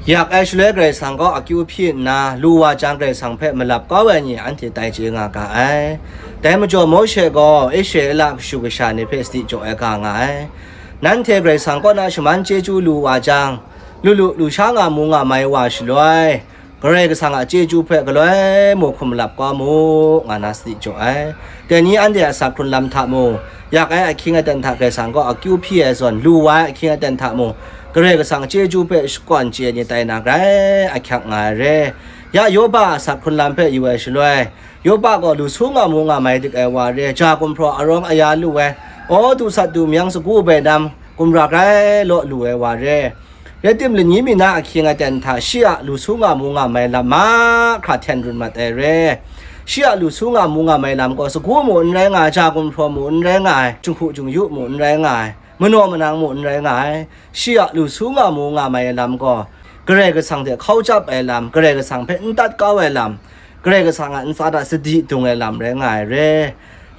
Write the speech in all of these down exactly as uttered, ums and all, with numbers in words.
Yak ai shaloi Karai Kasang kaw akyu hpyi nna, lu wa jang Karai Kasang hpe malap kau ai ni anhte tai chye nga ga ai. Dai majaw Mawshe gaw Israela kashu kasha ni hpe sadi jaw ai ga nga ai. Nanhte Karai Kasang kaw na shaman chyeju lu wa jang, lu lu, lu sha nga mu nga mai wa shaloi, Karai Kasang a chyeju hpe galoi mu hkum lap kau mu, nga na sadi jaw ai. Dai ni anhte a asak hkrun lam hta mu, yak ai ahkying aten hta Karai Kasang kaw akyu hpyi ai zawn, lu wa ai ahkying aten hta mu, Karai Kasang chyeju hpe shakawn chye ni tai na grai ahkyak nga ai re. Ya Yoba a asak hkrun lam hpe yu ai shaloi, Yoba gaw lu su nga mu nga mai dik ai wa re, ja gumhpraw arawng aya lu ai, aw du sat du mayang sagu bai nam, gumra grai law lu ai wa re. Rai tim, lani mi na ahkying aten hta shi a lu su nga mu nga mai lam mahkra hten run mat ai re. Shi a lu su nga mu nga mai lam gaw, sagu mu n rai nga ai, ja gumhpraw mu n rai nga ai, jinghku jingyu mu n rai nga ai, manaw manang mu n rai nga ai. Shi a lu su nga mu nga mai ai lam gaw, Karai Kasang hte hkau chyap ai lam, Karai Kasang hpe n tat kau ai lam, Karai Kasang a ntsa hta sadi dung ai lam rai nga ai re.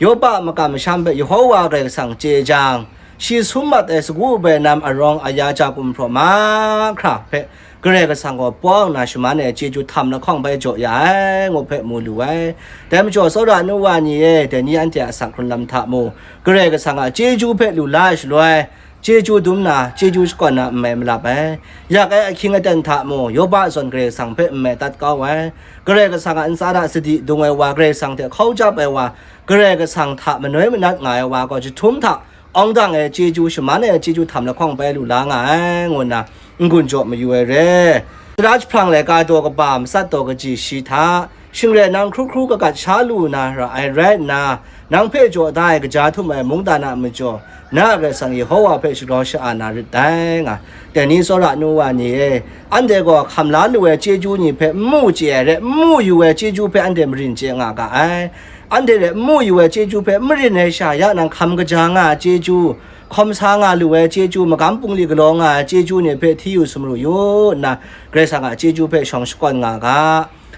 Yoba a makam masham hpe Yehowa Karai Kasang chye jang, shi sum mat ai sagu bai nam arawng aya ja gumhpraw mahkra hpe Karai Kasang gaw paw nna shaman ai chyeju htam lahkawng bai jaw ya ai, ngu hpe mu lu ai. Dai majaw, tsawra nu wa ni e, dai ni anhte a asak hkrun lam hta mu, Karai Kasang a chyeju hpe lu la ai shaloi, chyeju dum na, chyeju shakawn na n mai malap ai. Yak ai ahkying aten hta mu, Yoba zawn Karai Kasang hpe n mai tat kau ai. Karai Kasang a ntsa hta sadi dung ai wa, Karai Kasang hte hkau chyap ai wa, Karai Kasang hta manoi manat nga ai wa gaw, jahtum hta awng dang ai chyeju, shaman ai chyeju htam lahkawng bai lu la nga ai, ngu nna n-gun jaw mayu ai re. Tara jahprang laika daw kaba, matsat daw kaji shi hta, shingren nang hkru hkru kagat sha lu na ra ai rai nna, nang hpe jaw da ai kaja htum ai mungdan a majaw, na a Karai Kasang Yehowa hpe shagrau sha-a na rit dai, nga. Dai ni tsawra nu wa ni e, anhte gaw hkam la lu ai chyeju ni hpe n mu chye ai re, n mu yu ai chyeju hpe anhte marin chye nga ga ai. Anhte hte n mu yu ai chyeju hpe n marin ai sha, ya nang hkam kaja nga ai chyeju, hkawm sa nga lu ai chyeju, magam bungli galaw nga ai chyeju ni hpe hti yu sumru yu nna, Karai Kasang a chyeju hpe shawng shakawn nga ga.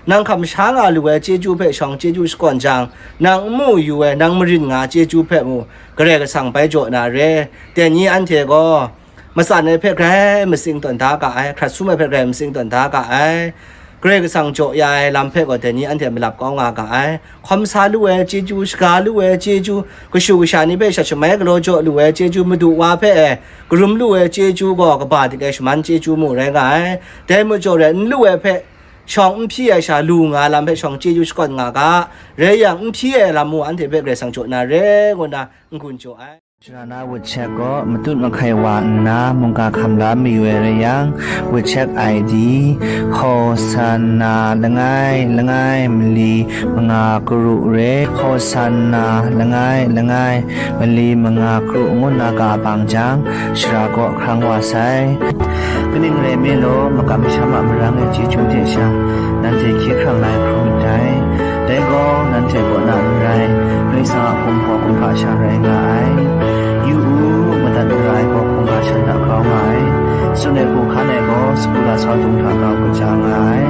Nang hkam sha nga lu ai chyeju hpe shawng chyeju shakawn jang, nang n mu yu ai, nang marin nga ai chyeju hpe mu, Karai Kasang bai jaw na re. Dai ni anhte gaw, matsan ai hpe grai matsing tawn da ga ai, hkrat sum ai hpe grai matsing tawn da ga ai. Karai Kasang jaw ya ai lam hpe gaw dai ni anhte malap kau nga ga ai. Hkawm sa lu ai chyeju, shaga lu ai chyeju, kashu kasha ni hpe shat shamai galaw jaw lu ai chyeju, madu wa hpe e karum lu ai chyeju gaw kaba dik ai shaman chyeju mu rai nga ai. Dai majaw rai n lu ai hpe, shawng n hpyi ai sha lu nga ai lam hpe shawng chyeju shakawn nga ga, rai yang, n hpyi ai lam mung anhte hpe Karai Kasang jaw na re, ngu nna n-gun jaw ai. Shara na WeChat gaw matut mahkai wa nna mungga hkam la mayu ai rai yang, WeChat I D, Hosanna langai langai mali manga kru re, Hosanna langai langai mali manga kru ngu nna ga bang jang, shara kaw hkrang wa sai. Kaning rai nme law, makam masham a marang e chyeju hte sha, nanhte hkye hkrang la ai hkrum myit dai. Dai gaw, nanhte kaw na n rai, Karai Kasang a gumhpraw kumhpa sha rai nga ai. Yu u, madat n ra ai gaw hkungga shan hta grau nga ai. Tsun ai hku hkan ai gaw, sagu lasau dung hta grau kaja nga ai.